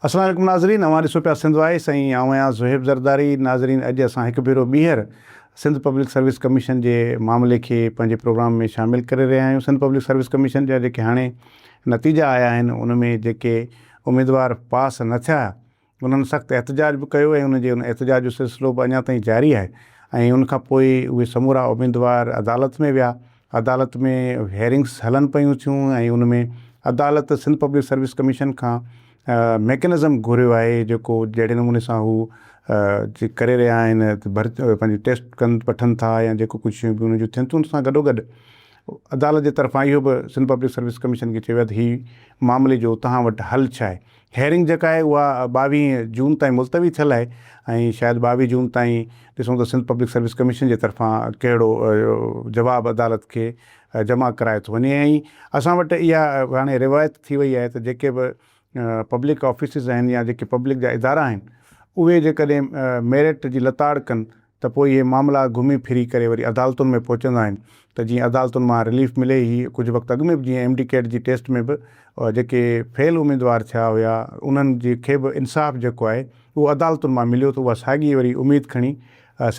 السلام عليڪم ناظرين اوهان ڏسو پيا سنڌ وائس ۽ آئون آهيان زوهيب زرداري ناظرين اڄ اسان هڪ ڀيرو ٻيهر سنڌ پبلڪ سروس ڪميشن جي معاملي کي پنهنجي پروگرام ۾ شامل ڪري رهيا آهيون سنڌ پبلڪ سروس ڪميشن جا جيڪي هاڻي نتيجا آيا آهن ان ۾ جيڪي اميدوار پاس نه ٿيا انهن سخت احتجاج به ڪيو ۽ ان جي ان احتجاج جو سلسلو به اڃا تائين جاري آهي ۽ ان کان پوء اهي سمورا اميدوار عدالت ۾ ويا عدالت ۾ هيئرنگس هلن پيون ٿيون ۽ ان ۾ عدالت سنڌ پبلڪ سروس ڪميشن کان ميڪنزم گهريو آهي جيڪو جهڙي نموني سان هو ڪري رهيا آهن ڀرتي پنهنجي ٽيسٽ ڪن وٺن ٿا يا جيڪو ڪجهه شيون به ان جون ٿين ٿيون ان سان گڏو گڏ عدالت جي طرفان اهو به سنڌ پبلڪ سروس ڪميشن کي چيو ويو آهي ته هي معاملي جو توهان وٽ حل ڇا آهي هيئرنگ جيڪا آهي اها 22 جون تائين ملتوي ٿيل آهي ۽ شايد 22 جون تائين ڏسون ته سنڌ پبلڪ سروس ڪميشن جي طرفان ڪهڙو جواب عدالت کي جمع ڪرايو ٿو وڃي ۽ اسان وٽ اها هاڻي روايت ٿي وئي آهي ته جيڪي به پبلڪ آفيسز آهن يا جيڪي پبلڪ جا ادارا آهن اهي جيڪڏهن ميرٽ جي لتاڙ ڪن ته پوء اهي معاملا گهمي ڦري ڪري وري عدالتن ۾ پهچندا آهن ته جيئن عدالتن مان رليف ملي. هي ڪجهه وقت اڳ ۾ به جيئن ايم ڊي ڪيٽ جي ٽيسٽ ۾ به جيڪي فيل اميدوار ٿيا هيا انهن جي کي به انصاف جيڪو آهي اهو عدالتن مان مليو ته اها ساڳي وري اميد کڻي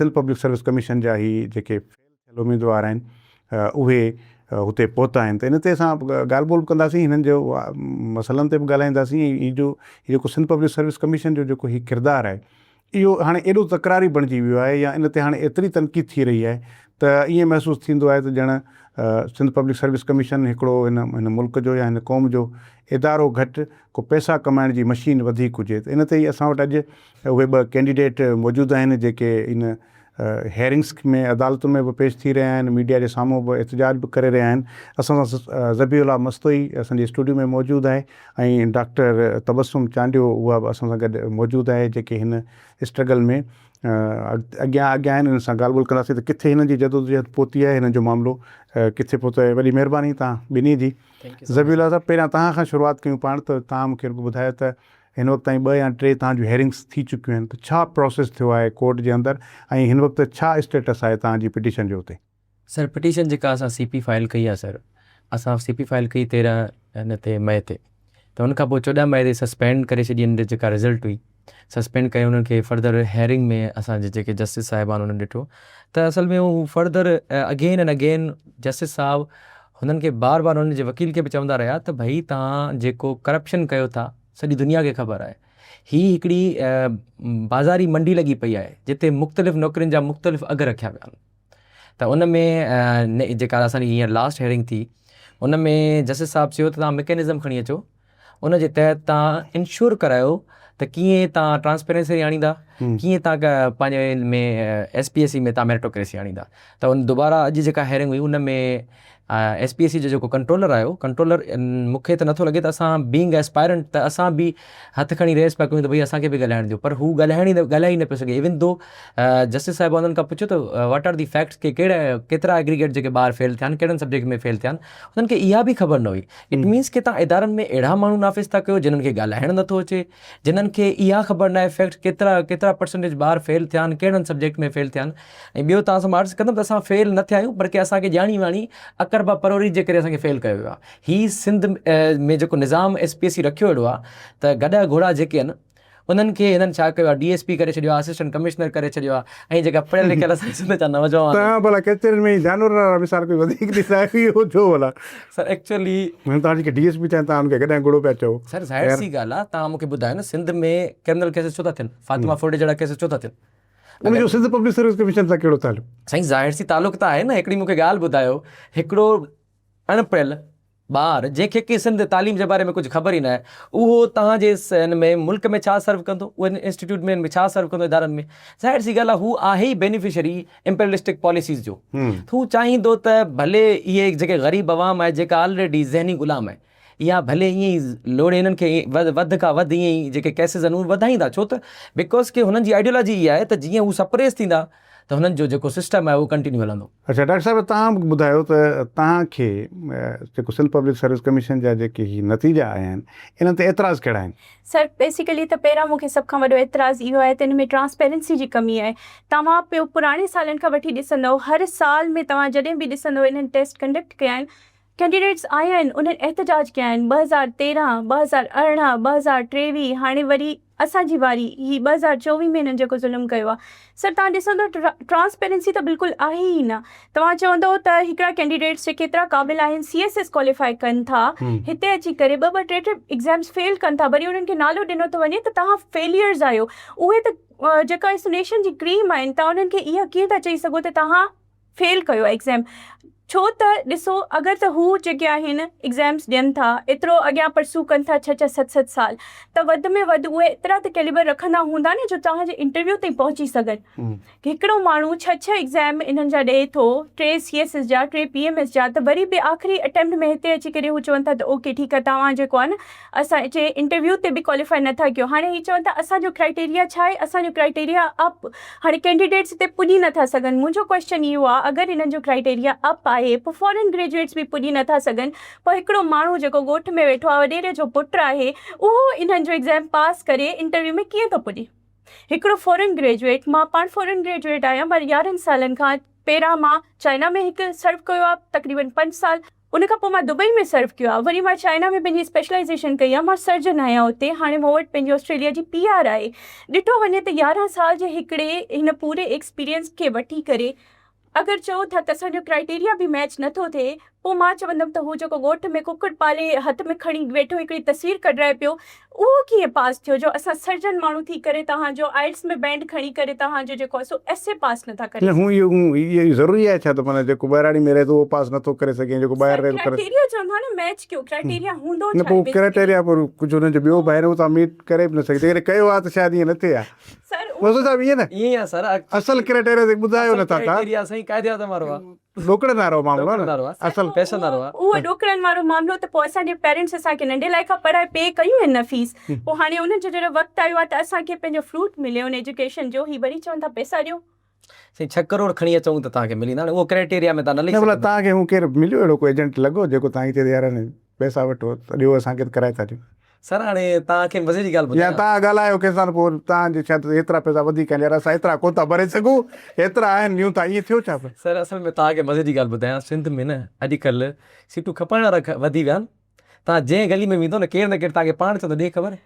سنڌ پبلڪ سروس ڪميشن جا هي جيڪي فيل ٿيل اميدوار آهن اهي هتي پهتا آهن ته ان تي اسان ڳالهه ٻولهه به ڪنداسين هنن جو مسئلن تي به ڳالهائينداسين ۽ هي جو جيڪو سنڌ پبلڪ سروس ڪميشن جو جيڪو هي ڪردار آهي اهو هاڻي ايڏو تڪراري بڻجي ويو آهي يا ان تي هاڻي ايتري تنقيد ٿي رهي آهي ته ائين محسوس ٿيندو آهي ته ڄڻ سنڌ پبلڪ سروس ڪميشن هڪڙو هن هن ملڪ جو يا هن قوم جو ادارو گهٽ ڪو پئسا ڪمائڻ جي مشين وڌيڪ هجي ته ان تي ئي اسان وٽ اڄ اهي ٻه ڪينڊيڊيٽ موجود آهن جيڪي ان هيئرنگس ۾ عدالتن ۾ به پيش ٿي رهيا آهن ميڊيا جي سامهون به احتجاج به ڪري رهيا آهن اسان سان ذبيح الله مستوئي اسان جي اسٽوڊيو ۾ موجود آهي ۽ ڊاڪٽر تبسم چانڊيو اها به اسان سان گڏ موجود آهي جيڪي هن اسٽرگل ۾ اڳيان اڳيان آهن انهن سان ڳالهه ٻولهه ڪنداسين ته ڪٿي هنن جي جدوجهد پهتي آهي هنن جو معاملو ڪٿي پهتو آهي وڏي مهرباني توهان ٻنهي جي ذبيح الله صاحب پهريان توهان کان شروعات ڪيون پاڻ ته توهان مون کي رڳو ٻڌايو ته هن وقت تائين ٻه يا ٽي توهان جون هيئرنگس ٿي چڪيون آهن ته ڇا پروسيس ٿيو آهي ڪورٽ جي اندر ۽ هن وقت ڇا اسٽيٽس آهي توهان جي پٽيشن جو اتي؟ سر پٽيشن جيڪا اسان سي پي فائل ڪئي آهي سر اسان سي پي فائل ڪئي 13 ان تي مئي تي ته ان کان پوء 14 مئي تي سسپينڊ ڪري ڇڏي ان جيڪا رزلٽ هئي سسپينڊ ڪري انهن کي فردر هيئرنگ ۾ اسان جي جيڪي جسٽس صاحبان انهن ڏٺو ته اصل ۾ هو further again and again justice صاحب هنن کي بار بار انهن جي وڪيل کي به چوندا رهيا ته ڀئي توهان جيڪو ڪرپشن ڪيو ٿا سڄي دنيا کي خبر آهي هي هڪڙي بازاري منڊي لڳي پئي آهي جتي مختلف نوڪرين جا مختلف اگهه رکيا ويا آهن ته ان ۾ جيڪا اسان جي هينئر لاسٽ هيئرنگ ٿي ان ۾ جسٽس صاحب چيو ته توهان ميڪنزم کڻي اچو ان جي تحت توهان انشور ڪرايو ته ڪيئن توهان ٽرانسپيرنسي آڻيندا ڪيئن توهان پنهنجي ۾ ايس پي ايس سي ۾ توهان ميرٽوڪريسي آڻيندا ته ان دوباره اڄ جيڪا هيئرنگ هئي ان ۾ ايس پي ايس سي جو جيڪو ڪنٽرولر آيو ڪنٽرولر مون کي ته نٿو لڳي ته اسان بينگ اسپائرنٽ ته اسان به هٿ کڻي ريس پيا ڪيون ته ڀئي اسان کي به ڳالهائڻ ڏيو پر هو ڳالهائڻ ئي ڳالهائي نه پيو سگهي ايون دو جسٽس صاحب انهن کان پڇيو ته what are the facts ڪي ڪهڙا ڪيترا ايگريگيٽ جيڪي ٻار فيل ٿيا آهن ڪهڙن سبجيڪٽ ۾ فيل ٿيا آهن انهن کي اها به خبر نه هئي it means ڪي تان ادارن ۾ اهڙا ماڻهو نافذ ٿا ڪيو جنهن کي ڳالهائڻ نٿو اچي جنھن کي اها خبر ناهي فيڪٽ ڪيترا ڪيترا پرسنٽيج ٻار فيل ٿيا آهن ڪهڙن سبجيڪٽ ۾ فيل ٿيا آهن ۽ ٻيو توهان سان مان عرض ڪندم ته اسان فيل نه ٿيا آهيون بلڪه اسان کي ڄاڻي واڻي اقربا پروري جي ڪري اسان کي فيل ڪيو ويو آهي هي سنڌ ۾ جيڪو نظام ايس پي ايس سي رکيو اهڙو آهي ته گڏهه گهوڙا جيڪي آهن انهن کي هنن ڇا ڪيو آهي ڊي ايس پي ڪري ڇڏيو آهي اسسٽنٽ ڪمشنر ڪري ڇڏيو آهي ۽ جيڪا پڙهيل لکيل اسان جي سنڌ جا نوجوان توهان ڀلا ڪچهرين ۾ جانورن وارا مثال ڪوئي وڌيڪ ڏيندا آهيو اهو ڇو ڀلا؟ سر ايڪچوئلي هن توهان جيڪي ڊي ايس پي ٿيا آهن توهان ان کي ڪڏهن گهوڙو پيا چئو. سر ظاهر سي ڳالهه آهي توهان مون کي ٻڌايو نه سنڌ ۾ ڪرمنل ڪيسز ڇو ٿا ٿين فاطمه ڦرڙي جهڙا ڪيسز ڇو ٿا ٿين. ان جو سنڌ پبلڪ سروس ڪميشن سان ڪهڙو تعلق. سائين ظاهر سي تعلق ته آهي نه هڪڙي مون کي ڳالهه ٻڌايو هڪڙو اڻ پڙهيل ٻار جنهن کي ڪي سنڌ تعليم جي باري ۾ ڪجهه خبر ئي ناهي اهو توهان جي ان ۾ ملڪ ۾ ڇا سرو ڪندو اهو انسٽيٽيوٽ ۾ ڇا سرو ڪندو ادارن ۾ ظاهر سي ڳالهه آهي هو آهي ئي بينيفشري امپيرلسٽڪ پاليسيز جو ته هو چاهيندو ته ڀلي اهي جيڪي غريب عوام آهي جيڪا آلريڊي ذهني غلام آهي اها ڀلي ائين ئي لوڙي هنن کي وڌ کان وڌ ائين ئي جيڪي ڪيسز آهن اهي وڌائيندا ڇو ته because ڪي هنن جي آئيڊيولاجي اها آهي ته جيئن هو سپريس ٿيندا ته هنن جو جيڪو سسٽم آهي اهو ڪنٽينيو هلندو. اڇا ڊاڪٽر صاحب توهان مونکي ٻڌايو ته توهان کي جيڪو سنڌ پبلڪ سروس ڪميشن جا جيڪي هي نتيجا آيا آهن انهن تي اعتراض ڪهڙا آهن؟ سر بيسيڪلي ته پهريان مونکي سڀ کان وڏو اعتراض اهو آهي ته ان ۾ ٽرانسپيرنسي جي ڪمي آهي توهان پيو پراڻي سالن کان وٺي ڏسندؤ هر سال ۾ توهان جڏهن به ڏسندؤ انهن ٽيسٽ ڪنڊڪٽ ڪيا آهن. ڪينڊيڊيٽس آيا آهن انهن احتجاج ڪيا آهن 2013، 2018، 2023 هاڻي وري اسان جي واري هي 2024 ۾ هنن جيڪو ظلم ڪيو آهي سر توهان ڏسندو ٽرانسپيرنسي ته بلڪل آهي ئي نه توهان چوندو ته هڪڙا ڪينڊيڊيٽس جيڪي ايترا قابل آهن سي ايس ايس ڪواليفائي ڪن ٿا هتي اچي ڪري ٻه ٻه ٽي ٽي ايگزامس فيل ڪن ٿا وري انهن کي نالو ڏنو ٿو وڃي ته توهان فيليئرز آهيو اهي ته جيڪا اس نيشن جي ڪريم آهن توهان انهن کي اها ڪيئن ٿا چئي سگهو ته توهان فيل ڪيو ايگزام ڇو ته ڏسو اگر ته هو جيڪي آهن ايگزامس ڏين ٿا ايترو اڳيان پرسو ڪن ٿا ڇهه ڇهه ست ست سال ته وڌ ۾ وڌ اهي ايترا ته ڪيليبر رکندا هوندا نه جو توهان جي انٽرويو تائين پهچي سگهن. هڪڙو ماڻهو ڇهه ڇهه ايگزام انهن جا ڏئي ٿو ٽي سي ايس ايس جا ٽي پي ايم ايس جا ته وري به آخري اٽيمپٽ ۾ هتي اچي ڪري هو چون ٿا ته اوڪي ٺيڪ آهي توهان جيڪو آهي نه اسان جي انٽرويو تي به ڪواليفائي نٿا ڪيو هاڻي هي چون ٿا اسان جو ڪرائيٽيريا ڇا آهي اسان جو ڪرائيٽيريا اپ هاڻي ڪينڊيڊيٽس هتي پڄي نٿا سگهن منهنجو ڪوئسچن اهو آهي اگر انهن جو ڪرائيٽيريا اپ آهي پوء فارين گريجوئيٽس به پڄي نٿا سگهن پوء هڪڙو ماڻهو جيڪو ڳوٺ ۾ ويٺو آهي وڏيري جو پٽ آهي اهو انهن جو ايگزام پاس ڪري انٽرويو ۾ ڪيئن ٿو پڄي هڪڙو فارين گريجوئيٽ مان پاڻ فارين گريجوئيٽ آهيان مان 11 سالن کان پهريان مان چائنا ۾ هڪ سرو ڪيو آهي تقريبن 5 سال ان کان پوء مان دبئي ۾ سرو ڪيو آهي وري مان چائنا ۾ پنهنجي اسپيشلائيزيشن ڪئي آهي مان سرجن آهيان اتي هاڻي مون وٽ پنهنجي آسٽريليا جي پي آر آهي ڏٺو وڃي ته 11 سال جي هڪڙي هن پوري ايڪسپيرينس کي وٺي ڪري اگر چئو ٿا ته اسان جو ڪرائيٽيريا به ميچ نه ٿو ٿئي پوء مان چوندم ته هو جيڪو ڳوٺ ۾ ڪڪڙ پالي هٿ ۾ کڻي ويٺو هڪڙي تصوير ڪڍرائي پيو اهو ڪيئن پاس ٿيو جو اسان سرجن ماڻهو ٿي ڪري توهان جو آئلس ۾ بينڊ کڻي ڪري توهان جو جيڪو آهي سو ايس اي پاس نٿا ڪري نه سگهون. هو اهو ضروري آهي ڇا ته معنيٰ جيڪو ٻهراڙي ۾ رهي ٿو اهو پاس نٿو ڪري سگهي ۽ جيڪو ٻاهر سر رهي ٿو ڪري ڪرائيٽيريا چون ٿا نه ميچ ڪيو ڪرائيٽيريا هوندو نه ڇا پوء آهي بيسيڪلي. ڪرائيٽيريا پوء ڪجهه انهن جو ٻيو به آهي نه اهو توهان ميٽ ڪري به نه سگهي جيڪڏهن ڪيو آهي ته شايد ائين نه ٿئي ها. سر اهو منصور صاحب ائين نه ائين ئي آهي سر اصل ڪرائيٽيريا ته ٻڌايو اصل نٿا توهان. ڪرائيٽيريا سائين قائد اعظم وارو آهي. ڏوڪڙن وارو معاملو ڏوڪڙن وارو آ اصل پئسن وارو آ. اهو ڏوڪڙن وارو معاملو ته پوء اسان جي پيرنٽس اسان کي ننڍي لاء کان پڙهائي پي ڪيون آهن نه فيس پوء هاڻي انهن جو جڏهن وقت آيو آ ته اسان کي پنهنجو فروٽ ملي ان ايجوڪيشن جو هي وري چون ٿا پئسا ڏيو. سائين ڇهه ڪروڙ کڻي اچون ته توهان کي ملي ويندا هاڻي اهو ڪرائيٽيريا ۾ توهان نه لهي نه ڀلا سگهندا. توهان کي هون ڪير مليو اهڙو ڪو ايجنٽ لڳو جيڪو توهان کي چئي ته يار هاڻي پئسا وٺو ته ڏيو اسان کي ته ڪرائي ٿا ڏيون. سر هاڻي توهان کي مزي جي ڳالهه يا ٻڌايان. توهان ڳالهايو ڪنهن سان ته پوء توهان جي شايد ايترا پئسا وڌيڪ آهن يار اسان ايترا ڪونه ٿا ڀري سگهون ايترا آهن ڏيون ٿا ائين ٿيو ڇا؟ سر اصل ۾ توهان کي مزي جي ڳالهه ٻڌايان سنڌ ۾ نه اڄڪلهه سيٽون کپائڻ وارا وڌي ويا آهن توهان جنهن گلي ۾ ويندو نه ڪير نه ڪير توهان کي پاڻ چوندو ڏي خبر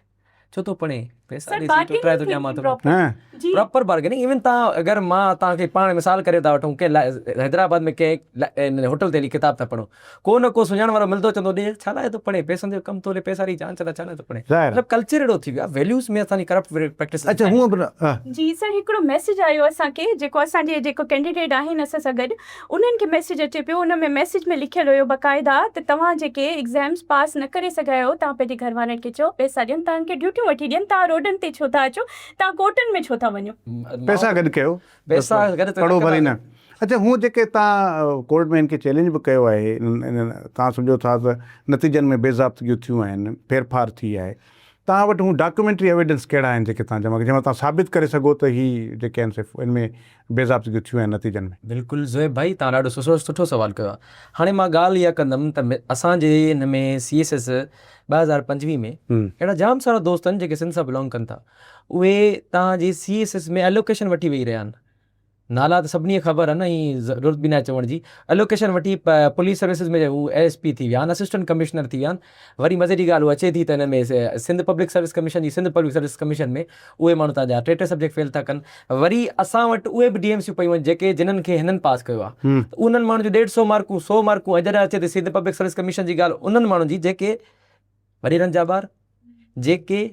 ڇو ٿو پڙهين پئسا سر ڏي سيٽون ٽرائي ٿو بارگيننگ ڏيان مان ٿئي ٿي توکي پراپر جي. پراپر بارگيننگ ايون توهان اگر مان توهان کي پاڻ مثال ڪري ٿا وٺون ڪنهن حيدرآباد ۾ ڪنهن هوٽل تي هلي ڪتاب ٿا پڙهون ڪو نه ڪو سڃاڻ وارو ملندو چوندو ڏي ڇا لاء ٿو پڙهين پئسن جو ڪم ٿو هلي پئسا ڏئي جان ڇڏا ڇا لاء ٿو پڙهين ظاهر مطلب ڪلچر اهڙو ٿي ويو آهي ويليوز ۾ اسان جي ڪرپٽ پريڪٽسز اچا آهن. هونء به نه. جي سر هڪڙو ميسيج آيو اسان کي جيڪو اسان جي جيڪو ڪينڊيڊيٽ آهن اسان سان گڏ انهن کي ميسيج اچي پيو ان ۾ ميسيج ۾ لکيل هيو باقاعده ته توهان جيڪي ايگزامس پاس نه ڪري سگهيا آهيو توهان پنهنجي گهر وارن کي چئو پئسا ڏين توهان کي ڊيوٽيون وٺي ڏين توهان روڊن تي ڇو ٿا اچو توهان ڪورٽن ۾ ڇو ٿا وڃو. پئسا گڏ ڪيو پئسا گڏ ته نه پڙهو ڀلي نه. ڪنداسين. اڇا هونء جيڪي توهان ڪورٽ ۾ هن کي چئلينج به ڪيو آهي انهن توهان سمجهو ٿا ته نتيجن ۾ بي ضابطگيون ٿيون آهن ڦيرڦار ٿي آهي توهان وٽ هونء ڊاڪيومينٽري ايويڊنس ڪهڙا آهن جيڪي توهان جمع جنهن مان توهان ثابت ڪري سگهو ته هي جيڪي آهن سي ان ۾ بي ضابطگيون ٿيون آهن نتيجن ۾. بلڪل زويب ڀائي توهان ڏاڍو سٺو سٺو سوال ڪيو آهي هاڻي مان ڳالهه اها ڪندم ته اسان جي هن ۾ سي ايس ايس 2025 ۾ اهڙا جام سارا دوست آهن جيڪي سنڌ سان بلانگ ڪن ٿا اهي توهان جي سي ايس ايس ۾ الوڪيشن وٺي ويهي رهيا آهن نالا ته سڀني کي خبر آهن ۽ ضرورت به ناهي چوڻ جي. الوڪيشن وٺي پوليس سروسز ۾ هو ايس پي ٿي ويا آهن، اسسٽنٽ ڪمشنر ٿي ويا آهن. وري مزي جي ڳالهه هو اچي ٿي ته هن ۾ سنڌ پبلڪ سروس ڪميشن جي سنڌ پبلڪ سروس ڪميشن ۾ اهي ماڻهو تنهنجا ٽي ٽي سبجيڪٽ فيل ٿا ڪن. وري اسان وٽ اهي به ڊي ايم سيون پيون آهن جيڪي جنھن کي هنن پاس ڪيو آهي ته انهن ماڻهن جون ڏيڍ سو مارڪون سو مارڪون ۽ جڏهن اچي ٿي سنڌ پبلڪ سروس ڪميشن جي ڳالهه انهن ماڻهن جي جيڪي وڏيرن جا ٻار، جيڪي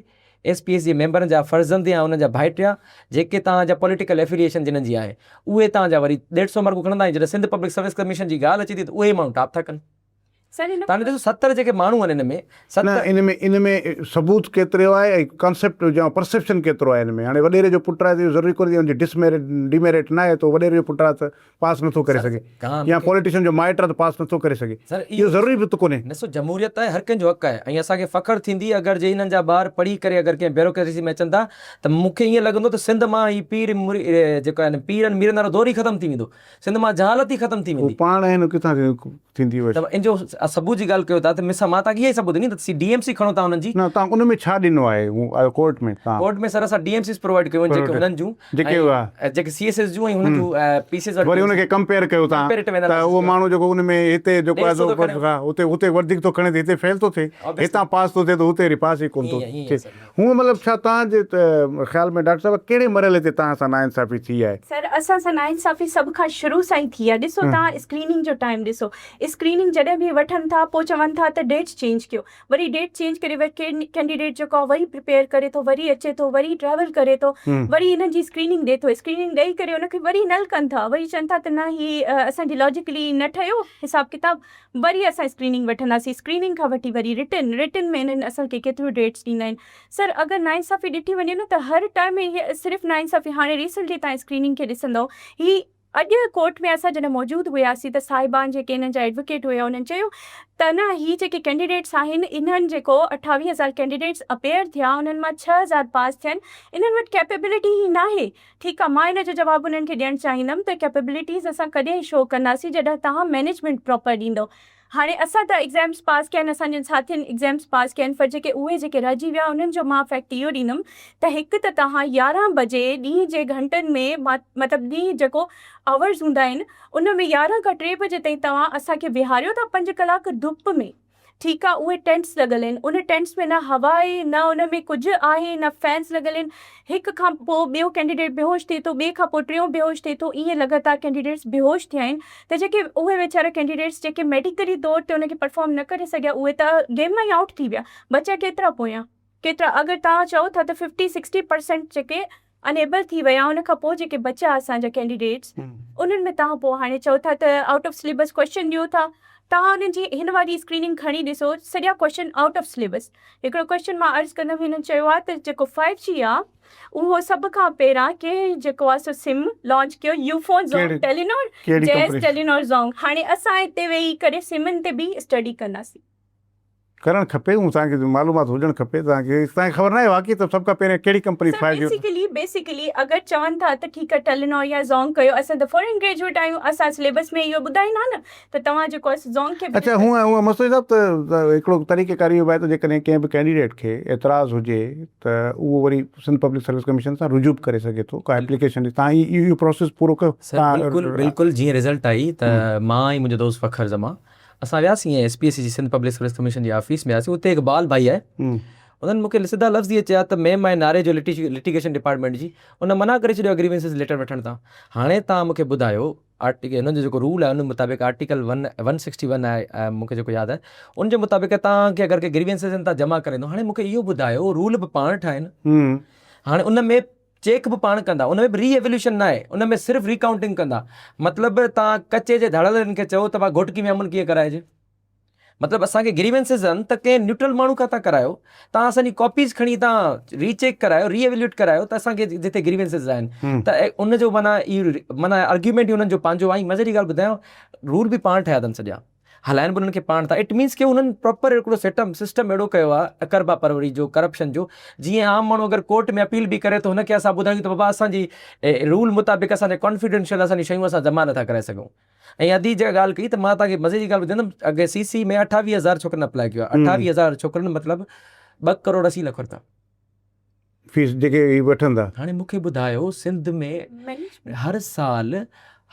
ايس پي ايس جي ميمبرن جا فرزند يا انهن جا ڀائٽيا، جيڪي توهان جا پوليٽيڪل ايفيليئيشن جنھن جي آهي، اهي توهان جا وري ڏيڍ سئو مارڪون کڻندا ۽ جڏهن سنڌ پبلڪ سروس ڪميشن جي ڳالهه اچي ٿي ته اهي ماڻهو ٽاپ ٿا ڪن. توهان ڏسو 70 جيڪي ماڻهو آهن ان ۾ 70. نه ان ۾ ان ۾ ثبوت ڪيترو آهي ۽ ڪانسيپٽ يا پرسيپشن ڪيترو آهي ان ۾ هاڻي وڏيري جو پٽ آهي ته اهو ضروري ڪونهي ته ان جي ڊس ميرٽ ڊيميرٽ ناهي ته وڏيري جو پٽ آهي ته پاس نٿو ڪري سگهي يا پوليٽيشن جو مائٽ آهي ته پاس نٿو ڪري سگهي اهو ضروري به ته ڪونهي. ڏسو جمهوريت آهي هر ڪنهن جو حق آهي ۽ اسان کي فخر ٿيندي اگر جي انهن جا ٻار پڙهي ڪري اگر ڪنهن بيوروڪريسي ۾ اچن ٿا ته مون کي ائين لڳندو ته سنڌ مان هي پير جيڪو آهن پيرن ميرن وارو دور ئي ختم ٿي ويندو سنڌ مان جهالت ئي ختم ٿي ويندي. هو پاڻ آهن ڪٿان ٿيندي اهي. ته ان جو ثبوت جي ڳالهه ڪيو ٿا ته مثال مان توهان کي اها ئي ثبوت ڏني ته سي ڊي ايم سي کڻو توهان انهن جي. نه توهان ان ۾ ڇا ڏنو آهي ڪورٽ ۾ توهان. ڪورٽ ۾ سر اسان ڊي ايم سيز پرووائيڊ ڪيون آهن جيڪي هنن جون جيڪي ۽ جيڪي سي ايس ايس جون ۽ هنن جون پي سي ايس وري ان کي ڪمپيئر ڪيو توهان ته اهو ماڻهو جيڪو ان ۾ هتي جيڪو آهي سو اتي اتي وڌيڪ ٿو کڻي ته هتي فيل ٿو ٿئي هتان پاس ٿو ٿئي ته اتي وري پاس ئي ڪونه ٿو ٿئي هونء مطلب ڇا توهان جي خيال ۾ ڊاڪٽر صاحب ڪهڙي مرحلي تي توهان سان ناانصافي ٿي آهي؟ سر اسان سان ناانصافي سڀ کان شروع سان ئي ٿي آهي ڏسو توهان اسڪريننگ جو ٽائيم ڏسو اسڪريننگ جڏهن به وٺن ٿا پوء چون ٿا ته ڊيٽ چينج ڪيو وري ڊيٽ چينج ڪري وري ڪينڊيڊيٽ جيڪو آهي وري پريپيئر ڪري ٿو وري اچي ٿو وري ٽريول ڪري ٿو وري انهن جي اسڪريننگ ڏي ٿو اسڪريننگ ڏئي ڪري ان کي وري نل ڪن ٿا وري چون ٿا ته نه هي اسان جي لاجيڪلي نه ٺهيو حساب ڪتاب وري اسان اسڪريننگ وٺنداسين اسڪريننگ کان وٺي وري رٽن رٽن ۾ انهن اسان کي ڪيتريون ڊيٽس ڏيندا آهن سر اگر ناانصافي ڏٺي وڃي نه ته هر ٽائيم هي صرف ناانصافي هاڻي ريسنٽلي تان اسڪريننگ کي ڏسندو هي اڄ ڪورٽ ۾ اسان جڏهن موجود هياسين ته صاحبان جيڪي انهن جا ايڊووڪيٽ هيا انهن چيو ته نه هي جيڪي ڪينڊيڊيٽس آهن انهن جيڪو 28 هزار ڪينڊيڊيٽس اپيئر ٿيا انهن مان 6 هزار پاس ٿين انهن وٽ ڪيپيبلٽي ئي ناهي ٺيڪ آهي مان ان جو جواب انهن کي ڏيڻ چاهيندم ته ڪيپيبلٽيز اسان ڪڏهن شو ڪنداسين جڏهن توهان مئنيجمينٽ پراپر ڏيندو هاڻي اسان ته ايگزامس پاس ڪيا آهن اسان جن ساٿين ايگزامس پاس ڪيا آهن پر جيڪي اهي جيڪي رهجي ويا انهن جو مان فيڪٽ اهو ڏيندم ته هڪ ته توهان 11 بجي ڏينهن جي گهنٽن ۾ مطلب ڏينهن جيڪو آورز هوندا آهن ان ۾ 11 کان 3 بجي تائين توهان اسان کي ويهاريو ٿا 5 ڪلاڪ ڌپ ۾ ٺيڪ آ اهي ٽينٽس لڳل آهن ان ٽينٽس ۾ نه هوا آهي نه ان ۾ ڪجهه آهي نه فينس لڳل آهن هڪ کان پوء ٻيو ڪينڊيڊيٽ بيهوش ٿئي ٿو ٻئي کان پوء ٽيون بيهوش ٿئي ٿو ائين لڳاتار ڪينڊيڊيٽس بيهوش ٿيا آهن ته جيڪي اهي ويچارا ڪينڊيڊيٽس جيڪي ميڊيڪلي طور تي ان کي پرفارم نه ڪري سگهيا اهي ته گيم مان ئي آئوٽ ٿي ويا بچيا ڪيترا پويان ڪيترا اگر توهان چئو ٿا ته ففٽي سڪسٽي پرسينٽ جيڪي ان ايبل ٿي ويا ان کان پوء جيڪي بچيا اسان جا ڪينڊيڊيٽس انهن ۾ توهان پوء هاڻي چئو ٿا ته آئوٽ آف سليبس ڪوئسچن ڏيو ٿا توهان انهن جي هن واري اسڪريننگ کڻي ڏسو سڄا ڪوئسچن آئوٽ آف سليبس هڪڙو ڪوئسچن مان عرض ڪندم هنن چيو آهي ته جيڪو فائيو جي آهي اهو سڀ کان پهريان ڪنهن جيڪو آهي سو سم لانچ ڪيو Ufone Zong Telenor Jazz Telenor Zong هاڻي اسان هتي ويهي ڪري سمن تي به اسٽڊي ڪنداسين. ڪرڻ کپي هو توهان کي معلومات هجڻ کپي توهان کي توهان کي خبر ناهي واقعي ته سڀ کان پهرين ڪهڙي ڪمپني سر فائيو جي بيسيڪلي بيسيڪلي اگر چون ٿا ته ٺيڪ آهي ٽيلينور يا زونگ ڪيو اسان ته فارين گريجوئيٽ آهيون اسان سليبس ۾ اهو ٻڌائيندا نه ته توهان جيڪو آهي سو زونگ کي اڇا هونء هونء مستوئي صاحب ته هڪڙو طريقه ڪار اهو به آهي ته جيڪڏهن ڪنهن به ڪينڊيڊيٽ کي اعتراض هجي ته اهو وري سنڌ پبلڪ سروس ڪميشن سان رجوع به ڪري سگهي ٿو ڪا ايپليڪيشن ڏئي توهان اهو پروسيس پورو ڪيو سر بلڪل بلڪل جيئن رزلٽ آئي ته مان ۽ منهنجو دوست فخر زمان اسان وياسين ايس پي ايس سي جي سنڌ پبلڪ سروس ڪميشن جي آفيس ۾ وياسين اتي اقبال ڀائي آهي انهن مون کي سڌا لفظ اهي چيا ته ميم آهي ناري جو لٽيگيشن ڊپارٽمينٽ جي ان منع ڪري ڇڏيو آهي گريوينسز ليٽر وٺڻ تان هاڻي توهان مون کي ٻڌايو آرٽيڪل هنن جو جيڪو رول آهي ان مطابق آرٽيڪل ون سڪسٽي ون آهي مون کي جيڪو ياد آهي ان جي مطابق توهان کي اگر ڪي گريوينسز آهن توهان جمع ڪرائيندو هاڻي مون کي اهو ٻڌايو رول به پاڻ ٺاهن هاڻي ان ۾ چيڪ به پاڻ ڪندا ان ۾ به ري ايوليوشن ناهي ان ۾ صرف ري ڪائونٽنگ ڪندا مطلب توهان ڪچي جي ڌاڙيلن کي چئو ته ڀا گهوٽڪي ۾ امن ڪيئن ڪرائجي مطلب اسان کي گريونسز آهن ته ڪنهن نيوٽرل ماڻهو کان تان ڪرايو تان اسان جي ڪاپيز کڻي تان ري چيڪ ڪرايو ري ايوليوٽ ڪرايو ته اسان کي جتي گريونسز آهن ته ان جو معنيٰ معنيٰ آرگيومينٽ انهن جو پنهنجو آهي مزي جي ڳالهه ٻڌايان رول به پاڻ ٺاهيا اٿن سڄا هلائن به انهن کي پاڻ ٿا it means ڪي انهن پراپر هڪڙو سيٽ اپ سسٽم اهڙو ڪيو آهي اقربا پروري جو ڪرپشن جو جيئن عام ماڻهو اگر ڪورٽ ۾ اپيل به ڪري ته هن کي اسان ٻڌايون ته بابا اسان جي رول مطابق اسان جي ڪانفيڊنشل اسان جي شيون اسان جمع نٿا ڪرائي سگهون ۽ ادي جيڪا ڳالهه ڪئي ته مان توهان کي مزي جي ڳالهه ٻڌائيندم اڳي سي سي ۾ 28 هزار ڇوڪرن اپلائي ڪيو آهي 28 هزار ڇوڪرن مطلب 2 ڪروڙ 80 لک رپيا فيس جيڪي هي وٺن ٿا. هاڻي مون کي ٻڌايو سنڌ ۾ هر سال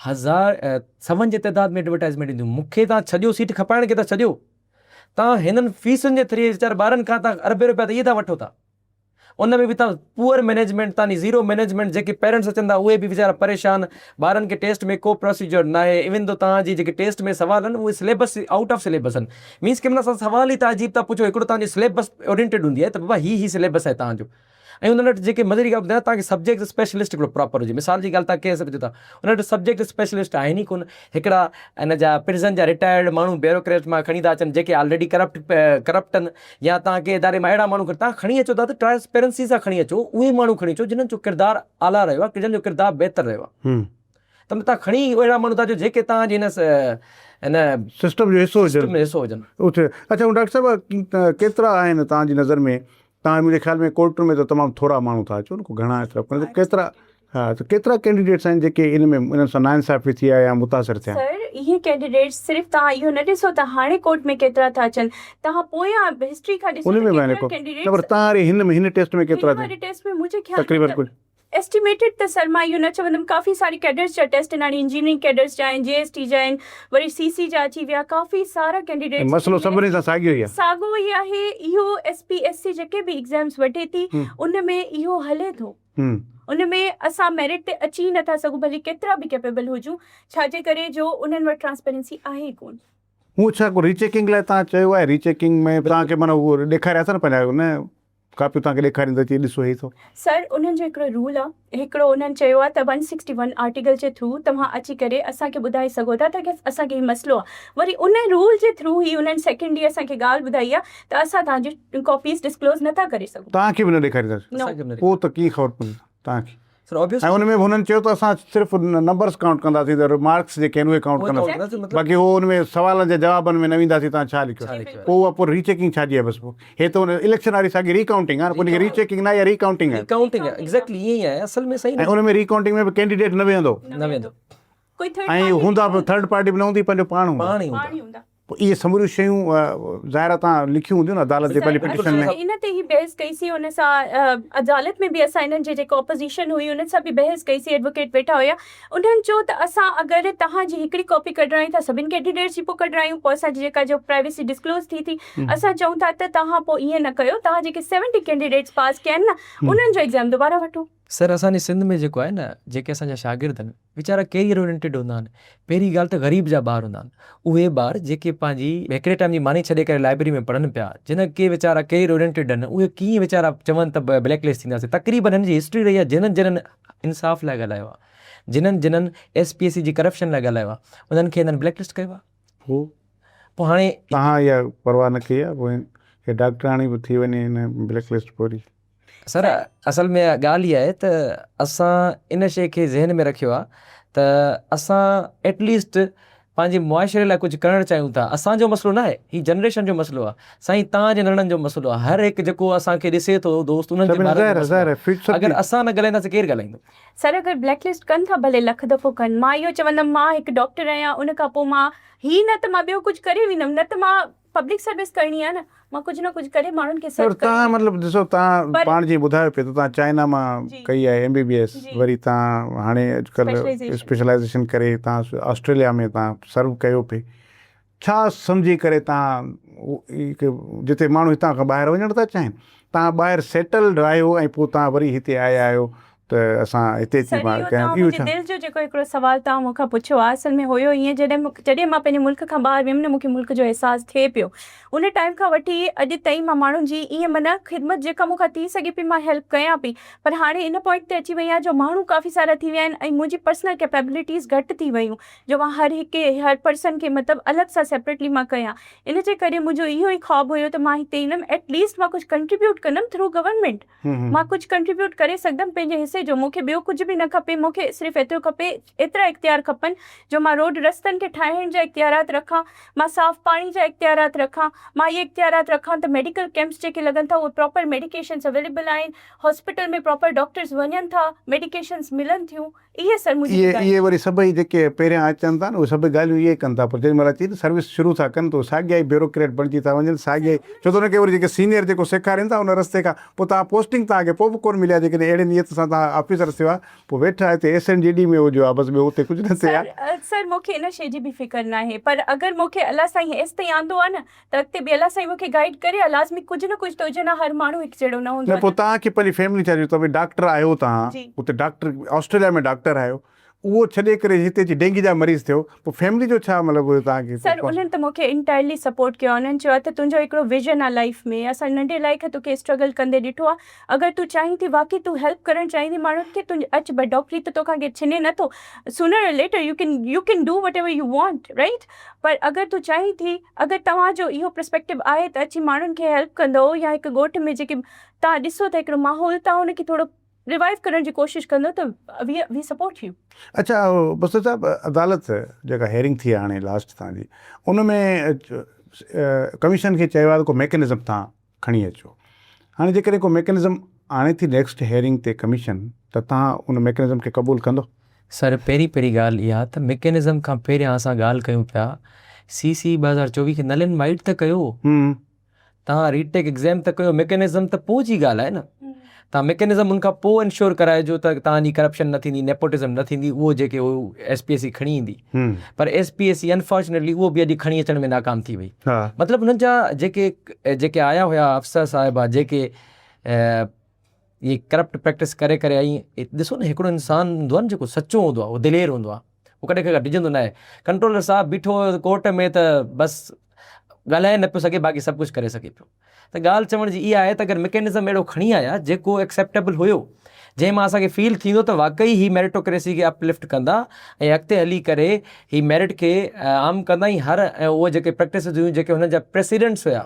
هزار سون جي تعداد ۾ ايڊورٽائزمينٽ اينديون مون کي تان ڇڏيو سيٽ کپائڻ کي ته ڇڏيو تان هنن فيسن جي ٿري ويچار ٻارن کان تان اربين روپيا ته اهي ٿا وٺو ٿا ان ۾ به تان پوئر مينيجمينٽ تان زيرو مينيجمينٽ جيڪي پيرنٽس اچن ٿا اهي به ويچارا پريشان ٻارن کي ٽيسٽ ۾ ڪو پروسيجر ناهي ايون دو تان جي جيڪي ٽيسٽ ۾ سوال آهن اهي سليبس آئوٽ آف سليبس آهن مينس ڪي معنيٰ اسان سوال ئي ته عجيب ٿا پڇو هڪڙو توهان جي سليبس اورينٽيڊ هوندي آهي ته بابا هي هي سليبس آهي توهان جو ۽ انهن وٽ جيڪي مزي جي ڳالهه ٻڌايان توهان کي سبجيڪٽ اسپيشلسٽ هڪڙو پراپر هجي مثال جي ڳالهه توهان ڪنهن سمجهو ٿا انهن وٽ سبجيڪٽ اسپيشلسٽ آهن ئي ڪونه هڪڙا ان جا پرزن جا رٽائرڊ ماڻهو بيوروڪريٽ مان کڻي ٿا اچن جيڪي آلريڊي ڪرپٽ ڪرپٽ آهن يا توهان ڪنهن اداري مان اهڙا ماڻهو کڻي توهان کڻي اچو ٿا ته ٽرانسپيرنسي سان کڻي اچو اهي ماڻهو کڻي اچو جنهن جو ڪردار اعليٰ رهيو آهي جن جو ڪردار بهتر رهيو آهي ته تان کڻي اهڙا ماڻهو ٿا اچو جيڪي توهان جي هن هن سسٽم جو حصو هجن سسٽم جو حصو هجن. اٿي اڇا ڊاڪٽر صاحب ڪيترا آهن توهان جي نظر ۾ توهان منهنجي خيال ۾ ڪورٽن ۾ ته تمام ٿورا ماڻهو ٿا اچو نه ڪو گهڻا ايترا ڪونهن ته ڪيترا ها ته ڪيترا ڪينڊيڊيٽس آهن جيڪي ان ۾ انهن سان ناانصافي ٿي آهي يا متاثر ٿيا آهن؟ سر اهي ڪينڊيڊيٽس صرف توهان اهو نه ڏسو ته هاڻي ڪورٽ ۾ ڪيترا ٿا اچن توهان پويان هسٽري کان ڏسو ان ته ۾ به آهن ڪيترا نه پر ڪينڊيڊيٽس توهان واري هن ۾ هن ٽيسٽ ۾ ڪيترا هن ٿيا واري ٽيسٽ ۾ منهنجي خيال ۾ تقريبن ته ڪجهه ايسٽيميٽيڊ ته سر مان اهو نه چوندم ڪافي ساري ڪيڊرز جا ٽيسٽ آهن هاڻي انجنيئرنگ ڪيڊرز جا آهن جي ايس ٽي جا آهن وري سي سي جا اچي ويا ڪافي سارا ۽ ڪينڊيڊيٽس مسئلو سڀني سان ساڳيو ئي آهي. ساڳيو ئي آهي اهو ايس پي ايس سي جيڪي به ايگزامس وٺي ٿي ان ۾ اهو هلي ٿو ان ۾ اسان ميرٽ تي اچي ئي نٿا سگهون ڀلي ڪيترا به ڪيپيبل هجون ڇا جي ڪري جو انهن وٽ ٽرانسپيرنسي آهي ئي ڪونه. هو ڇا ڪو ريچيڪنگ لاء توهان چيو آهي ريچيڪنگ ۾ توهان کي معنيٰ هو ڏيکاريا اٿن پنهنجا نه ڪاپيون توهان کي ڏيکارين ته چي ڏسو هي اٿو. سر انهن جو هڪڙو رول آ هڪڙو انهن چيو آ ته ون سڪسٽي ون آرٽيڪل جي ٿرو توهان اچي ڪري اسان کي ٻڌائي سگهو ٿا ته اسان کي هي مسئلو آ وري ان رول جي ٿرو هي انهن سيڪنڊ ڏينهن اسان کي ڳالهه ٻڌائي آ ته اسان توهان جي ڪاپيز ڊسڪلوز نه ٿا ڪري سگهون. توهان کي به نه ڏيکارينداسين. اسان کي به نه پوء ته ڪيئن خبر پوندي توهان کي. سر آبويسلي ۽ ان ۾ به هنن چيو ته اسان صرف نمبرس ڪائونٽ ڪنداسين ته مارڪس جيڪي آهن اهي ڪائونٽ ڪنداسين باقي هو ان ۾ سوالن جي جوابن ۾ نه وينداسين توهان ڇا لکيو آهي پوء اها پوء ري چيڪنگ ڇا جي آهي بس پوء هي ته ان اليڪشن واري ساڳي ري ڪائونٽنگ آهي نه پوء ان کي ري چيڪنگ نه آهي يا ري ڪائونٽنگ آهي ري ڪائونٽنگ آهي ايگزيڪٽلي ائين ئي آهي اصل ۾ سائين ۽ ان ۾ ري ڪائونٽنگ ۾ به ڪينڊيڊيٽ نه ويهندو نه ويهندو ڪوئي ٿرڊ ۽ هوندا به ٿرڊ پارٽي به نه هوندي پنهنجو پاڻ هوندا پاڻ ئي هوندا پاڻ ئي هوندا. پوء اهي سموريون شيون ظاهر آهي توهان لکيون هونديون نه عدالت جي پنهنجي پٽيشن ۾. اسان ان تي ئي بحث ڪئي سين ان سان عدالت ۾ به اسان انهن جي جيڪا اپوزيشن هئي انهن سان به بحث ڪئي سين ايڊووڪيٽ ويٺا هيا انهن چيو ته اسان اگر توهان جي هڪڙي ڪاپي ڪڍرايون ٿا سڀن ڪينڊيڊيٽس جي پوء ڪڍرايون پوء اسان جي جيڪا جو پرائيويسي ڊسڪلوز ٿي ٿي اسان چئون ٿا ته توهان پوء ائين نه ڪيو توهان جيڪي سيونٽي ڪينڊيڊيٽس پاس ڪيا آهن نه انهن جو ايگزام دوباره وٺو. سر اسان جي سنڌ ۾ جيڪو آهي نه جيڪي اسان جا شاگرد آهن ويچارا ڪيريئر اورينٽيڊ هوندا آهن. پهرين ڳالهه ته غريب جا ٻار هوندا آهن. اهي ٻار جيڪي پنهنجي هڪڙي ٽائيم جي ماني ڇڏي ڪري لائبرري ۾ پڙهن پيا، جن ڪي ويچارا ڪيريئر اورينٽيڊ آهن، اهي ڪيئن ويچارا چون ته بليڪ لسٽ ٿينداسين. تقريبن هن جي هسٽري رهي آهي جنھن جنھن انصاف لاء ڳالهايو آهي، جنھن جنھن ايس پي ايس سي جي ڪرپشن لاء ڳالهايو آهي، انهن کي هنن بليڪ لسٽ ڪيو آهي. هو پوء هاڻي. توهان اها پرواهه نه ڪئي آهي پوء هي ڊاڪٽراڻي به ٿي وڃي هن بليڪ لسٽ پوري. سر اصل ۾ ڳالهه اها آهي ته اسان ان شيء کي ذهن ۾ رکيو آهي ته اسان ايٽ ليسٽ پنهنجي معاشري لاء ڪجهه ڪرڻ چاهيون ٿا اسان جو مسئلو ناهي هي جنريشن جو مسئلو آهي سائين توهان جي ننڍڙن جو مسئلو آهي هر هڪ جيڪو اسان کي ڏسي ٿو دوست انهن جي ٻارن جو مسئلو آهي اگر اسان نه ڳالهائينداسين ڪير ڳالهائيندو. سر اگر بليڪ لسٽ ڪن ٿا ڀلي لک دفعو ڪن مان اهو چوندم مان هڪ ڊاڪٽر آهيان ان کان پوء مان هي نه ته مان ٻيو ڪجهه ڪري ويندم نه ته مان پبلڪ سروس ڪرڻي آهي نه مان ڪجهه نه ڪجهه ڪري ماڻهن کي سرو ڪري تان مطلب ڏسو تان پاڻ جي ٻڌايو پئي ته تان چائنا مان ڪئي آهي ايم بي بي ايس وري تان هاڻي اڄڪلهه اسپيشلائيزيشن ڪري تان آسٽريليا ۾ تان سرو ڪيو پئي ڇا سمجهي ڪري تان جتي ماڻهو هتان کان ٻاهر وڃڻ ٿا چاهين تان ٻاهر سيٽلڊ آهيو ۽ پوء تان وري هتي آيا آهيو ته اسان هتي اچي سر اهو توهان منهنجي دل جو جيڪو هڪڙو سوال توهان مون کان پڇيو آهي اصل ۾ هيو ائين جڏهن جڏهن مان پنهنجي ملڪ کان ٻاهر ويم نه مون کي ملڪ جو احساس ٿئي پيو ان ٽائيم کان وٺي اڄ تائين مان ماڻهن جي ائين معنيٰ خدمت جيڪا مون کان ٿي سگهي پئي مان هيلپ ڪيان پئي پر هاڻي ان پوائنٽ تي اچي وئي آهيان جو ماڻهو ڪافي سارا ٿي ويا آهن ۽ منهنجي پرسنل ڪيپيبلٽيز گهٽ ٿي ويون جو مان هر هڪ هر پرسن کي مطلب الڳ سان سيپريٽلي مان ڪيان ان جي ڪري منهنجو اهو ئي خواب هيو ته مان هتي ايندم ايٽ ليسٽ مان ڪجهه ڪنٽريبيوٽ ڪندم ٿرو گورنمينٽ مان ڪجهه ڪنٽريبيوٽ ڪري سگهندم پنهنجي حصي جو مون کي ٻيو ڪجهه به نه کپي مون کي صرف ايترو کپي ايترا اختيار کپن جو مان روڊ رستن کي ٺاهڻ جا اختيارات رکان مان صاف پاڻي جا اختيارات رکان مان اهي اختيارات رکان ته ميڊيڪل ڪيمپس جيڪي لڳن ٿا اهي پراپر ميڊيڪيشنس اويليبل آهن هاسپيٽل ۾ پراپر ڊاڪٽرس وڃن ٿا ميڊيڪيشنس ملن ٿيون اهي سر منهنجي اهي اهي وري سڀئي جيڪي پهريان اچن ٿا نه اهي سڀئي ڳالهيون اهي ڪن ٿا پر جيڏي مهل اچي سروس شروع ٿا ڪن ته اهي ساڳيا ئي بيوروڪريٽ بڻجي ٿا وڃن ساڳيا ئي ڇو ته انهن کي وري جيڪي سينيئر جيڪو سيکارين ٿا ان رستي کان پوء توهان پوسٽنگ توهان کي پوء به ڪونه ملي آهي جيڪڏهن اهڙي نيت سان توهان آفيسر ٿيو آهي پوء ويٺا هتي ايس اين جي ڊي ۾ هجو ها بس ٻيو اتي ڪجهه نه ٿئي ها. سر مون کي ان شيء جي به فڪر ناهي پر اگر مون کي الله سائين هيستائين آندو آهي نه ته اڳتي به الله سائين مون کي گائيڊ ڪري ها لازمي ڪجهه نه ڪجهه ته هجي نه هر ماڻهو هڪ جهڙو نه هوندو نه پوء توهان کي پنهنجي فيملي ڇا چئي توهين ڊاڪٽر آهيو توهان اتي ڊاڪٽر آسٽريليا ۾ ڊاڪٽر آهيو اهو ڇڏي ڪري هتي اچي ڊينگي جا مريض ٿيو پوء فيملي جو ڇا مطلب هيو توهان کي سر انهن ته مون کي انٽائرلي سپورٽ ڪيو آهي انهن چيو آهي ته تنهنجو هڪڙو ويزن آهي لائيف ۾ اسان ننڍي لائي کان توکي اسٽرگل ڪندي ڏٺو آهي اگر تون چاهين ٿي واقعي تون هيلپ ڪرڻ چاهين ٿي ماڻهن کي تون اچ بس ڊاڪٽري ته توکان ڪير ڇني نه ٿو sooner or later you can you can do whatever you want right پر اگر تون چاهين ٿي، اگر توهان جو اهو پرسپيڪٽو آهي ته اچي ماڻهن کي هيلپ ڪندؤ يا هڪ ڳوٺ ۾ جيڪي توهان ڏسو ته هڪڙو ماحول توهان ان کي ٿورو ريوائيو ڪرڻ جي ڪوشش ڪندو ته وي وي سپورٽ يو. اڇا بصير صاحب عدالت جيڪا هيئرنگ ٿي آهي هاڻي لاسٽ توهان جي ان ۾ ڪميشن کي چيو آهي ته ڪو ميڪنزم توهان کڻي اچو هاڻي جيڪڏهن ڪو ميڪنزم آڻي ٿي نيڪسٽ هيئرنگ تي ڪميشن. ته توهان ان ميڪنزم کي قبول ڪندو؟ سر پهرين پهرين ڳالهه اها ته ميڪنزم کان پهريان اسان ڳالهه ڪيون پيا سي سي 2024 کي نل اينڊ وائيٽ ته ڪيو. توهان ري ٽيڪ ايگزام ته ڪيو ميڪنزم ته پوء جي ڳالهه آهي نه توهان ميڪنزم ان کان پوء انشور ڪرائجو ته توهان جي ڪرپشن نه ٿيندي نيپوٽزم نه ٿيندي اهو جيڪي هو ايس پي ايس سي کڻي ايندي پر S P S C unfortunately اهو به اڄ کڻي اچڻ ۾ ناڪام ٿي وئي مطلب انهن جا جيڪي جيڪي آيا هيا افسر صاحبا جيڪي اهي ڪرپٽ پريڪٽس ڪري ڪري ۽ ڏسو نه هڪڙو انسان هوندو آهي نه جيڪو سچو هوندو آهي اهو دلير هوندو آهي اهو ڪڏهن ڪنهن کان ڊڄندو نه آهي ڪنٽرولر صاحب بيٺو هيو ڪورٽ ۾ ته بس ڳالهائي نه پيو سگهي باقي سڀ ڪجهه ڪري سگهي پيو ته ڳالهه چوڻ جي اها آهي ته اگر مڪينزم اهڙو کڻي آيا جيڪو ايڪسيپٽيبل هيو جنهن مان اسان کي فيل ٿيندو ته واقعي هي ميرٽوڪريسي کي اپ لفٽ ڪندا ۽ اڳتي هلي ڪري هي ميرٽ کي عام ڪندا ۽ هر ۽ اهي جيڪي پريڪٽسز هيون جيڪي هنن جا پريسيڊنٽس هيا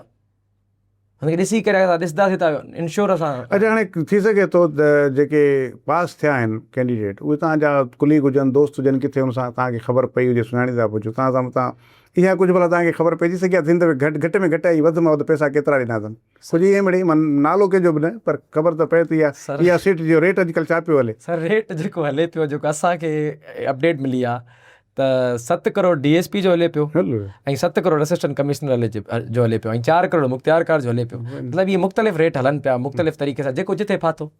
هن کي ڏسي ڪري اسان ڏسنداسين ته انشور اسان. اچا هاڻي ٿي سگهي ٿو ته جيڪي پاس ٿيا آهن ڪينڊيڊيٽ اهي توهان جا ڪليگ هجن دوست هجن ڪٿي ان سان توهان کي خبر پئي هجي سڃاڻيندا به هجو توهان سان متان اها ڪجهه ڀلا توهان کي خبر پئجي سگهي آهي ته هن دفعي گهٽ گهٽ ۾ گهٽ ۽ وڌ مان وڌ پئسا ڪيترا ڏنا اٿن ڪجهه ائين مڙئي مان نالو ڪنهن جو به نه پر خبر ته پئي ٿي اها اها سيٽ جو ريٽ اڄڪلهه ڇا پيو هلي. سر ريٽ جيڪو هلي پيو جيڪو اسان کي اپڊيٽ ملي آهي ته 7 ڪروڙ ڊي ايس پي جو هلي پيو ۽ 7 ڪروڙ اسسٽنٽ ڪمشنر هلي جو هلي پيو ۽ 4 ڪروڙ مختيار ڪار جو هلي پيو مطلب اهي مختلف ريٽ هلن پيا مختلف طريقي سان جيڪو جتي ڦاٿو.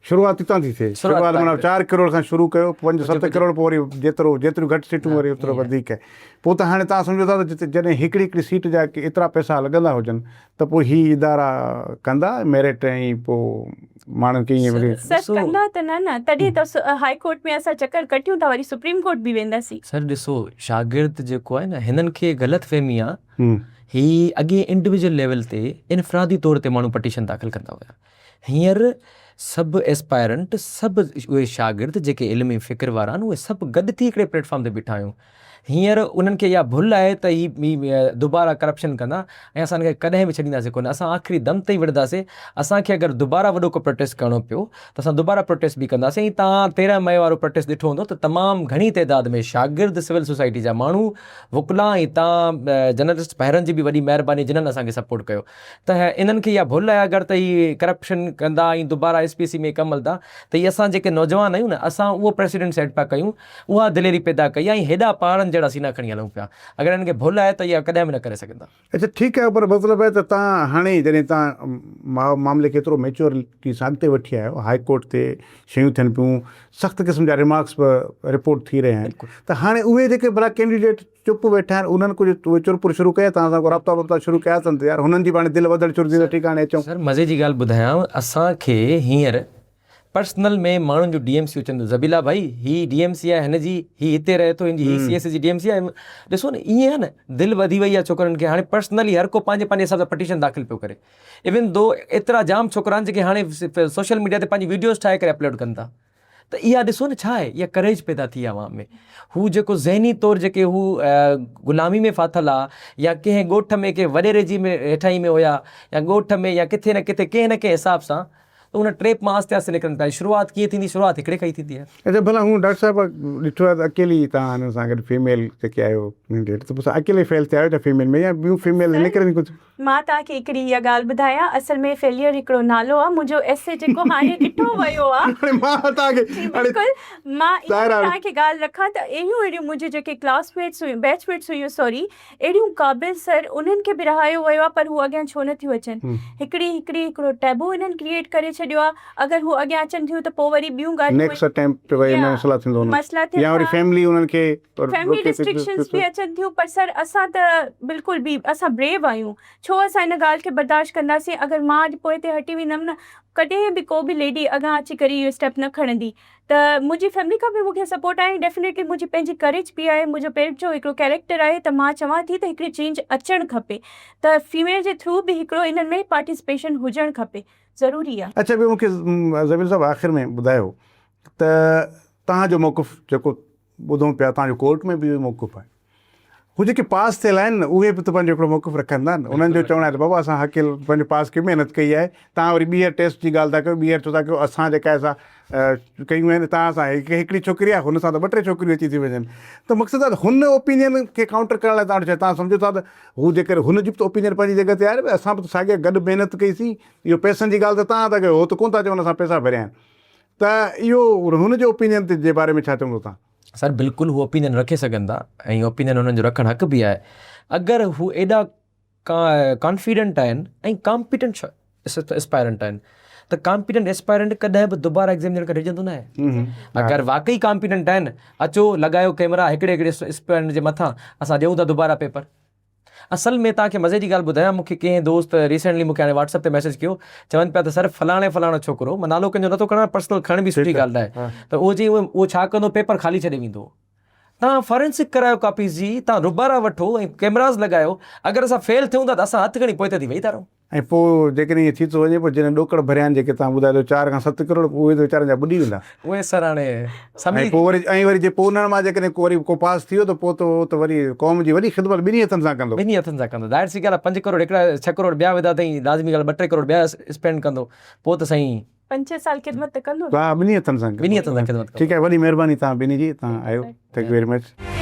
شروعات اتان ٿي ٿئي شروعات معنيٰ 4 ڪروڙ کان شروع ڪيو 5 7 ڪروڙ پوء وري جيترو جيتريون گهٽ سيٽون وري اوترو وڌيڪ پوء ته هاڻي توهان سمجهو ٿا ته جتي جڏهن هڪڙي هڪڙي سيٽ جا ايترا پئسا لڳندا هجن ته پوء هي ادارا ڪندا ميرٽ ۽ پوء ماڻهن کي ائين وري. سر ڪندا ته نه نه تڏهن ته هاء ڪورٽ ۾ اسان چڪر ڪٽيون ٿا وري سپريم ڪورٽ به وينداسين. سر ڏسو شاگرد جيڪو آهي نه هنن کي غلط فهمي آ هي اڳي انڊيويجول ليول تي انفرادي طور تي ماڻهو پٽيشن داخل ڪندا هيا هينئر سڀ ايسپائرنٽ سڀ اهي شاگرد جيڪي علم ۽ فڪر وارا آهن اهي سڀ گڏ ٿي هڪڙي پليٽ فارم تي بيٺا آهيون هينئر انهن کي اها ڀل آهي ته هي دوباره ڪرپشن ڪندا ۽ اسان انهن کي ڪڏهن به ڇڏينداسين ڪونه اسان آخري دم تائين وڙهنداسين اسان کي اگر دوباره وڏو ڪو پروٽيسٽ ڪرڻو پيو ته اسان دوباره پروٽيسٽ به ڪنداسين ۽ توهان 13 مئي وارو پروٽيسٽ ڏٺو هوندو ته تمام گهڻي تعداد ۾ شاگرد سول سوسائٽي جا ماڻهو وڪلا ۽ توهان جرنلسٽ ڀائرن جي به وڏي مهرباني جنهن اسان کي سپورٽ ڪيو ته انهن کي اها ڀل آهي اگر ته هي ڪرپشن ڪندا ۽ دوباره ايس پي سي ۾ ڪم هلندا ته هي اسان جيڪي نوجوان آهيون نه اسان اهو پريسيڊنٽ سيٽ پيا ڪيون اها دليري پيدا ڪئي آهي ۽ هيڏا پهاڙن جهڙا سينا کڻي هلون پيا. اگر هنن کي ڀل آهي ته اها ڪڏهن به نه ڪري سگهندا. اڇا ٺيڪ آهي پر مطلب آهي ته توهان هاڻي جڏهن توهان معاملي کي ايترو ميچورٽي سان اڳتي وٺي آيا آهيو هاء ڪورٽ تي شيون ٿين پيون سخت قسم جا ريمارڪس به رپورٽ ٿي رهيا آهن ته هاڻي اهي جيڪي ڀلا ڪينڊيڊيٽ چپ ويٺا آهن انهن ڪجهه اهي چرپر شروع ڪئي آهي توهان سان ڪو رابطا وابطا شروع ڪيا اٿن ته يار هنن جي به هاڻي دل وڌڻ شروع ٿي ته ٺيڪ آهي هاڻي اچون. سر مزي جي ڳالهه ٻڌايانو اسان کي هينئر پرسنل ۾ ماڻهن جون ڊي ايم سيون اچن ٿيون زبيلا ڀائي هي ڊي ايم سي آهي هن جي هي هتي رهي ٿو هن جي هي سي ايس جي ڊي ايم سي آهي ڏسو نه ائين آهي نه دل وڌي وئي آهي ڇوڪرن کي هاڻي پرسنلي هر ڪو پنهنجي پنهنجي حساب سان پٽيشن داخل پيو ڪري ايون دو ايترا جام ڇوڪرا آهن جيڪي هاڻي سوشل ميڊيا تي پنهنجي ويڊيوز ٺاهي ڪري اپلوڊ ڪن ٿا ته اها ڏسو نه ڇا آهي اها ڪريج پيدا ٿي عوام ۾ هو جيڪو ذهني طور جيڪي هو غلامي ۾ ڦاٿل آ يا ڪنهن ڳوٺ ۾ ڪنهن وڏيري جي ۾ هيٺائي ۾ هيا يا ڳوٺ ۾ يا ڪٿي نه ڪٿي ڪنهن نه ڪنهن حساب سان ته ان ٽريپ مان آهستي آهستي نڪرن پيا ۽ شروعات ڪيئن ٿيندي شروعات هڪڙي کان ئي ٿيندي آهي. اچا ڀلا هون ڊاڪٽر صاحب ڏٺو آهي ته اڪيلي توهان هنن سان گڏ فيميل جيڪي آهيو ڪينڊيڊيٽ ته پوء اڪيلي فيل ٿيا آهيو ڇا فيميل ۾ يا ٻيون فيميل نڪرن ڪجهه. مان توهان کي هڪڙي اها ڳالهه ٻڌايان اصل ۾ فيليئر هڪڙو نالو آهي منهنجو ايسي جيڪو هاڻي ڏٺو ويو آهي هاڻي مان توهان کي جي بلڪل مان اها به توهان کي ڳالهه رکان ته اهڙيون اهڙيون منهنجون جيڪي ڪلاس ميٽس هيون بيچ ميٽس هيون سوري اهڙيون قابل سر انهن کي به رهايو ويو آهي پر هو اڳيان ڇو نه ٿيون اچن هڪڙي هڪڙي هڪڙو ٽيبو انهن ڪريئيٽ ڪري ڇڏيو آهي اگر هو اڳيان اچن ٿيون ته پوء وري ٻيون ڳالهيون نيڪسٽ اٽيمپٽ وري مسئلا ٿيندو مسئلا ٿين يا وري فيملي انهن کي فيملي ريسٽرڪشنز به اچن ٿيون پر سر اسان ته بلڪل به اسان بريو آهيون ڇو اسان ان ڳالهه کي برداشت ڪنداسين اگر مان اڄ پوئتي هٽي ويندم نه ڪڏهن به ڪو به ليڊي اڳيان اچي ڪري اهو اسٽيپ نه کڻندي ته منهنجي فيملي کان به مون کي سپورٽ آهي ۽ ڊيفنيٽلي منهنجي پنهنجي ڪريج به آهي منهنجو پنهنجو هڪڙو ڪيريڪٽر آهي ته مان چوان ٿي ته هڪڙي چينج اچڻ کپي ته فيميل جي ٿرو به هڪڙو انهن ۾ پارٽيسپيشن هجڻ کپي ضروري آهي. اڇا ٻيو مون کي زبير صاحب آخر ۾ ٻڌايو ته توهان جو موقف جيڪو ٻڌون پيا توهان جو ڪورٽ ۾ به اهو موقف آهي هو جيڪي پاس ٿيل آهن نه اهي به ته پنهنجو هڪڙو موقف رکن ٿا نه انهن جو چوڻ آهي ته بابا اسان حق پنهنجو پاس ڪيو محنت ڪئي آهي توهان وري ٻيهر ٽيسٽ جي ڳالهه ٿا ڪيو ٻيهر ڇو ٿا ڪيو اسان جيڪا آهي سا ڪيون آهن توهان سان هڪ هڪڙي ڇوڪري آهي هن سان ته ٻه ٽي ڇوڪريون اچي ٿيون وڃن ته مقصد آهي هن اوپينين کي ڪائونٽر ڪرڻ لاء توهان وٽ ڇا توهان سمجهو ٿا ته هو جيڪر هن جي به ته اوپينين پنهنجي جڳهه تي آهي نه اسان به ته ساڳيا گڏ محنت ڪئي سين اهو پئسن جي ڳالهه ته توهان ٿا ڪيو هو ته ڪونه ٿا چون اسان پئسا ڀريا آهن. ته اهو هن جي اوپينين تي جي باري ۾ ڇا چوندو توهان؟ سر بلڪل هو اوپينين رکي سگهن ٿا ۽ اوپينين انهن جو رکڻ حق به آهي اگر هو ايڏا ڪانفيڊنٽ آهن ۽ ڪامپيٽنٽ اسپائرنٽ آهن ته ڪامپيٽنٽ اسپائرنٽ ڪڏهن به دوباره ايگزام ڏيڻ کان ڊڄندو نه آهي اگر واقعي ڪامپيٽنٽ آهن اچو لڳايو ڪيمرا هڪڙي هڪڙي اسپائرنٽ جي مٿان اسان ڏيون ٿا دوباره پيپر اصل ۾ توهان کي مزي جي ڳالهه ٻڌايان مون کي ڪنهن دوست ريسينٽلي مون کي هاڻي واٽس اپ تي ميسيج ڪيو چون پيا ته سر فلاڻي فلاڻو ڇوڪرو مان نالو ڪنهن جو نٿو کڻان پرسنل کڻڻ به سٺي ڳالهه نه آهي ته اهو چئي اهو ڇا ڪندو پيپر خالي ڇڏي ويندو توهان فارينسڪ ڪرايو ڪاپيز جي توهان ربارا وٺو ۽ ڪيمراز لڳايو اگر اسان فيل ٿيون ٿا ته اسان هٿ کڻي پوئتي ٿي ويهي ٿا رهون. ۽ پوء جيڪڏهن ائين ٿي ٿو وڃي پوء جنھن ڏوڪڙ ڀريا آهن جيڪي توهان ٻڌايو ته 4 کان 7 ڪروڙ پوء اهي ته ويچارن جا ٻڏي ويندا. اهي سر هاڻي سمجهي. ۽ پوء وري ۽ وري جي پوء انهن مان جيڪڏهن ڪو وري ڪو پاس ٿي ويو ته پوء ته اهو ته وري قوم جي وڏي خدمت ٻنهي هٿن سان ڪندو. ٻنهي هٿن سان ڪندو ظاهر سي ڳالهه آهي 5 ڪروڙ هڪڙا 6 ڪروڙ ٻيا وڌا اٿئي لازمي ڳالهه 2 3 ڪروڙ ٻيا اسپينڊ ڪندو پوء ته سائين. 5 6 سال خدمت ته ڪندو نه. ها ٻنهي هٿن سان ٻنهي هٿن سان خدمت ڪندو. ٺيڪ آهي وڏي مهرباني توهان ٻنهي جي توهان آيو thank you very much.